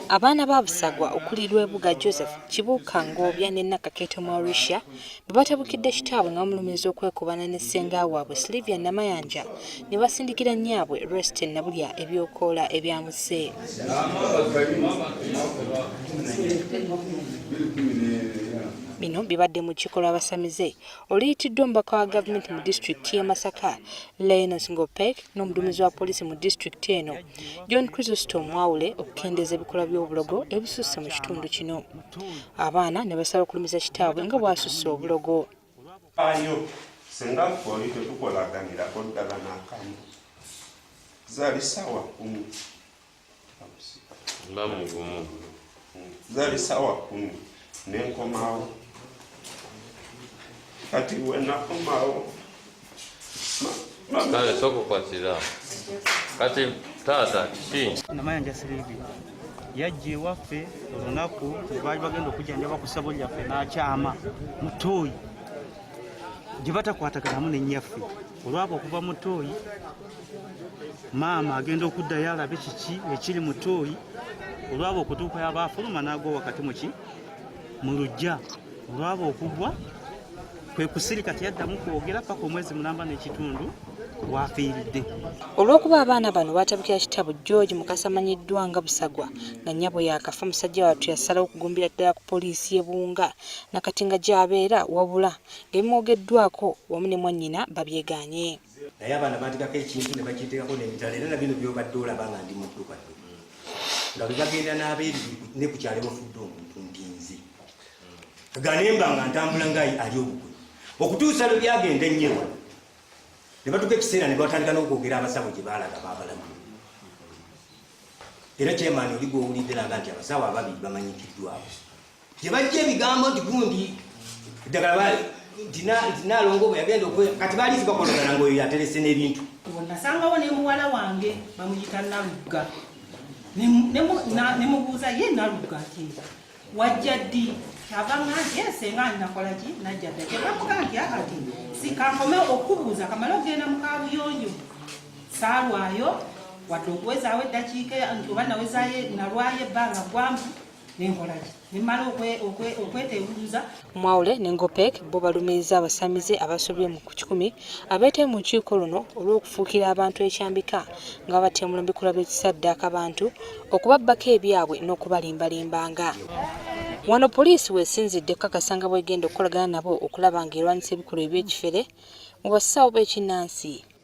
Abaana ba Busagwa okuli Lwebuga Joseph, Kibuuka Ngobya ne Nakakeeto Mauricia bwe batabukidde kitaabwe nga bamulumiriza okwekobana ne ssenga waabwe Sylvia Namayanja ne basindikira nnyaabwe Resty Nabulya ebyokoola ebyamusse. Bino bibadde mu lukiiko lw'abasamize oluyitiddwa omubaka wa gavumenti mu disitulikiti y'e Masaka Linus Ngopek n'omuduumizi wa poliisi mu disitulikiti eno John Chrysostom Mwawule okukendeeza ebikolwa by'obulogo ebisusse mu kitundu kino. Abaana ne basaba okulumiza kitaabwe nga bw'asusse obulogo. Ayo senga ffe oli tetukolaganirako ddala n'akamu zaali ssaawa 10 Mba mugumu. Zaali ssaawa 10 ne nkomawo. Kati we nakomawo Kale sooka okwatira. Kati taata kiki? Namayanja Sylvia yajja ewaffe olunaku lwe baali bagenda okujjanjaba ku ssabo lyaffe n'akyama mu ttooyi gye batakwataganamu ne nnyaffe. Olwaba okuva mu ttooyi maama agenda okuddayo alabe kiki ekiri mu ttooyi olwaba okutuuka yaba afuluma n'agwa wakati muki mu luggya olwaba okugwa kwe kusirika teyaddamu kwogera paka omwezi mulamba n'ekitundu waafiiridde. Olw'okuba abaana bano baatabukira kitabu George Mukasa amanyiddwa nga Busagwa nga nnyabwe yaakafa musajja wattu yasalawo okugumbira ddala ku poliisi y'e Buwunga nakati nga gy'abeera wabula ng'ebimwogeddwako wamu ne mwannyina babyegaanye. Naye abaana bantegako ekintu ne bakintegako n'emitala era na bino by'obadde olaba nga ndi mu dduka dduka nga bwe bagenda n'abeeri ne ku kyalo ewafudde omuntu nti nze ganemba nga ntambula nga ali obukwe okutuusa lwe byagenda ennyo ne batuuka ekiseera ne batandika n'okwogera abasawo gye baalaga babalamu era kyemaani oli gwowulidde naga nti abasawo ababiri bamanyikiddwako gye bajja ebigambo nti gundi eddagala nti naalongo bwe yagenda okwe kati baali bakolagana ngaoyo yaterese n'ebintu. Nasangawo ne muwala wange bamuyita Nalugga ne mubuuza ye Nalugga nti wajja ddi kyava nga nti eh, senga nakola ki najja dda kyebamuga nti akati ah, sikankome okubuuza kamale okugenda mu kabuyonjo saalwayo wadde okuwezaawo eddakiika nti oba nawezaayo nalwayo ebbanga ggwanvu nenkolaki nemala okweteewuluza. Mwawule ne Ngopek bo balumiriza abasamize abasobye mu ku kikumi abeetabye mu lukiiko luno olw'okufuukira abantu ekyambika nga babatemula mu bikolwa by'ekisaddaaka abantu okubabbako ebyabwe n'okubalimbalimbanga. Wano poliisi weesinzidde okukakasa nga bw'egenda okukolagana nabo okulaba ng'erwanyisa ebikolwa eby'ekifere mu basawo b'ekinnansi.